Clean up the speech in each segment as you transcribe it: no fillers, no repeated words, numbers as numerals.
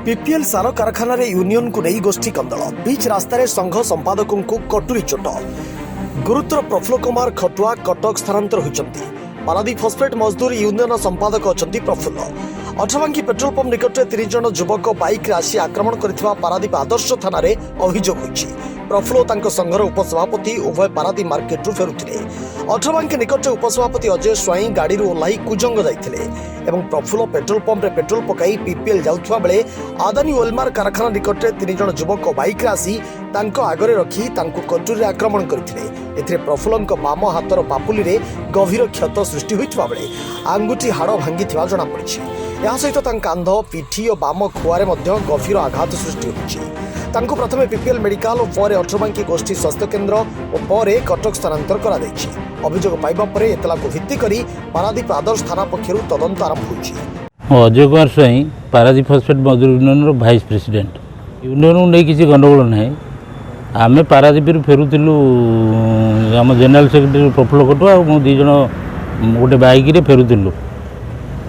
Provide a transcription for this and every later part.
PPL ସାର କାରଖାନାରେ ୟୁନିୟନକୁ ନେଇ ଗୋଷ୍ଠୀ କନ୍ଦଳ। ବିଚ୍ ରାସ୍ତାରେ ସଂଘ ସମ୍ପାଦକଙ୍କୁ କଟୁରୀ ଚୋଟ। ଗୁରୁତର ପ୍ରଫୁଲ୍ଲ କୁମାର ଖଟୁଆ କଟକ ସ୍ଥାନାନ୍ତର ହୋଇଛନ୍ତି। ପାରାଦୀପ ଫସ୍ଫେଟ୍ ମଜଦୁର ୟୁନିୟନ ସମ୍ପାଦକ ଅଛନ୍ତି ପ୍ରଫୁଲ୍ଲ। ଅଠରବାଙ୍କି ପେଟ୍ରୋଲ ପମ୍ପ ନିକଟରେ ତିନି ଜଣ ଯୁବକ ବାଇକ୍ରେ ଆସି ଆକ୍ରମଣ କରିଥିବା ପାରାଦୀପ ଆଦର୍ଶ ଥାନାରେ ଅଭିଯୋଗ ହୋଇଛି। ପ୍ରଫୁଲ୍ଲ ଓ ତାଙ୍କ ସଂଘର ଉପସଭାପତି ଉଭୟ ପାରାଦୀପ ମାର୍କେଟରୁ ଫେରୁଥିଲେ। ଅଠରବାଙ୍କି ନିକଟରେ ଉପସଭାପତି ଅଜୟ ସ୍ୱାଇଁ ଗାଡ଼ିରୁ ଓହ୍ଲାଇ କୁଜଙ୍ଗ ଯାଇଥିଲେ ଏବଂ ପ୍ରଫୁଲ୍ଲ ପେଟ୍ରୋଲ ପମ୍ପରେ ପେଟ୍ରୋଲ ପକାଇ ପିପିଏଲ୍ ଯାଉଥିବା ବେଳେ ଆଦାନୀ ୱେଲମାର କାରଖାନା ନିକଟରେ ତିନି ଜଣ ଯୁବକ ବାଇକ୍ରେ ଆସି ତାଙ୍କ ଆଗରେ ରଖି ତାଙ୍କୁ କଟୁରୀରେ ଆକ୍ରମଣ କରିଥିଲେ। ଏଥିରେ ପ୍ରଫୁଲ୍ଲଙ୍କ ବାମ ହାତର ପାପୁଲିରେ ଗଭୀର କ୍ଷତ ସୃଷ୍ଟି ହୋଇଥିବା ବେଳେ ଆଙ୍ଗୁଠି ହାଡ଼ ଭାଙ୍ଗିଥିବା ଜଣାପଡ଼ିଛି। ଏହା ସହିତ ତାଙ୍କ କାନ୍ଧ, ପିଠି ଓ ବାମ ଖୁଆରେ ମଧ୍ୟ ଗଭୀର ଆଘାତ ସୃଷ୍ଟି ହୋଇଛି। ତାଙ୍କୁ ପ୍ରଥମେ ପିପିଏଲ୍ ମେଡିକାଲ ଓ ପରେ ଅଠରବାଙ୍କି ଗୋଷ୍ଠୀ ସ୍ୱାସ୍ଥ୍ୟକେନ୍ଦ୍ର ଓ ପରେ କଟକ ସ୍ଥାନାନ୍ତର କରାଯାଇଛି। ଅଭିଯୋଗ ପାଇବା ପରେ ଏତଲାକୁ ଭିତ୍ତି କରି ପାରାଦୀପ ଆଦର୍ଶ ଥାନା ପକ୍ଷରୁ ତଦନ୍ତ ଆରମ୍ଭ ହୋଇଛି। ମୁଁ ଅଜୟ କୁମାର ସ୍ୱାଇଁ, ପାରାଦୀପ ଫସଫେଟ୍ ମଜଦୁର ୟୁନିୟନର ଭାଇସ୍ ପ୍ରେସିଡେଣ୍ଟ। ୟୁନିୟନକୁ ନେଇ କିଛି ଗଣ୍ଡଗୋଳ ନାହିଁ। ଆମେ ପାରାଦୀପରୁ ଫେରୁଥିଲୁ। ଆମ ଜେନେରାଲ ସେକ୍ରେଟାରୀ ପ୍ରଫୁଲ୍ଲ ଖଟୁଆ ଆଉ ମୁଁ ଦୁଇ ଜଣ ଗୋଟେ ବାଇକ୍ରେ ଫେରୁଥିଲୁ।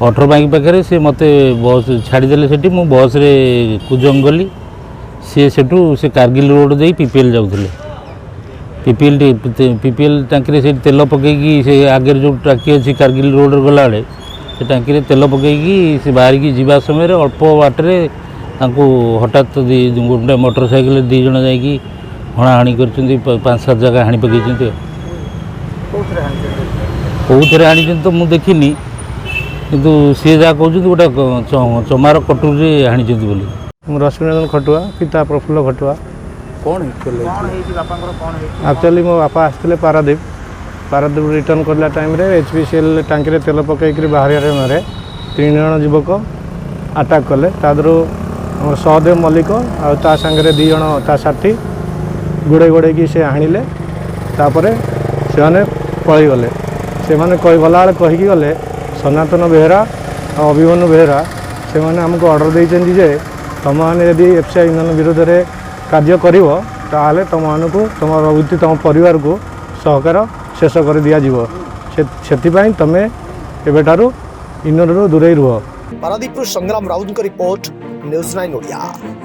ଅଠରବାଙ୍କି ପାଖରେ ସେ ମୋତେ ବସ୍ ଛାଡ଼ିଦେଲେ। ସେଠି ମୁଁ ବସ୍ରେ କୁଜଙ୍ଗ ଗଲି। ସିଏ ସେଠୁ ସେ କାର୍ଗିଲ ରୋଡ଼ ଦେଇ ପିପିଏଲ୍ ଯାଉଥିଲେ। ପିପିଏଲ୍ ପିପିଏଲ୍ ଟାଙ୍କିରେ ସେଇଠି ତେଲ ପକାଇକି, ସେ ଆଗରେ ଯେଉଁ ଟାଙ୍କି ଅଛି କାର୍ଗିଲ ରୋଡ଼ରେ ଗଲାବେଳେ, ସେ ଟାଙ୍କିରେ ତେଲ ପକାଇକି ସେ ବାହାରିକି ଯିବା ସମୟରେ ଅଳ୍ପ ବାଟରେ ତାଙ୍କୁ ହଠାତ୍ ଗୋଟେ ମୋଟର ସାଇକେଲରେ ଦୁଇ ଜଣ ଯାଇକି ହଣାହଣି କରିଛନ୍ତି। ପାଞ୍ଚ ସାତ ଜାଗା ହାଣି ପକାଇଛନ୍ତି। କେଉଁଥିରେ ହାଣିଛନ୍ତି ତ ମୁଁ ଦେଖିନି, କିନ୍ତୁ ସିଏ ଯାହା କହୁଛନ୍ତି ଗୋଟେ ଚମାର କଟୁରୀରେ ହାଣିଛନ୍ତି ବୋଲି। ମୁଁ ରଶ୍ମିରଞ୍ଜନ ଖଟୁଆ, ପିତା ପ୍ରଫୁଲ୍ଲ ଖଟୁଆ। କ'ଣ ହେଇଥିଲା? ଆକ୍ଚୁଆଲି ମୋ ବାପା ଆସିଥିଲେ ପାରାଦୀପ। ପାରାଦୀପ ରିଟର୍ନ କଲା ଟାଇମ୍ରେ HPCL ଟାଙ୍କିରେ ତେଲ ପକାଇକିରି ବାହାରିବା ସମୟରେ ତିନି ଜଣ ଯୁବକ ଆଟାକ୍ କଲେ। ତା ଦେହରୁ ଆମର ସହଦେବ ମଲ୍ଲିକ ଆଉ ତା ସାଙ୍ଗରେ ଦୁଇ ଜଣ ତା ସାଥୀ ଗୋଡ଼େଇ ଗୋଡ଼େଇକି ସେ ହାଣିଲେ। ତାପରେ ସେମାନେ ପଳେଇଗଲେ। ସେମାନେ ଗଲାବେଳେ କହିକି ଗଲେ, ସନାତନ ବେହେରା ଆଉ ଅଭିମନ୍ୟୁ ବେହେରା, ସେମାନେ ଆମକୁ ଅର୍ଡ଼ର ଦେଇଛନ୍ତି ଯେ ତୁମମାନେ ଯଦି ଏଫ୍ସିଆଇ ୟୁନିୟନ ବିରୁଦ୍ଧରେ କାର୍ଯ୍ୟ କରିବ, ତାହେଲେ ତୁମମାନଙ୍କୁ, ତୁମ ରହୁଛି ତୁମ ପରିବାରକୁ ସହକାର ଶେଷ କରି ଦିଆଯିବ। ସେଥିପାଇଁ ତୁମେ ଏବେଠାରୁ ୟୁନିୟନରୁ ଦୂରେଇ ରୁହ। ପାରାଦୀପରୁ ସଂଗ୍ରାମ ରାଉତଙ୍କ ରିପୋର୍ଟ, ନ୍ୟୁଜ୍ 9 ଓଡ଼ିଆ।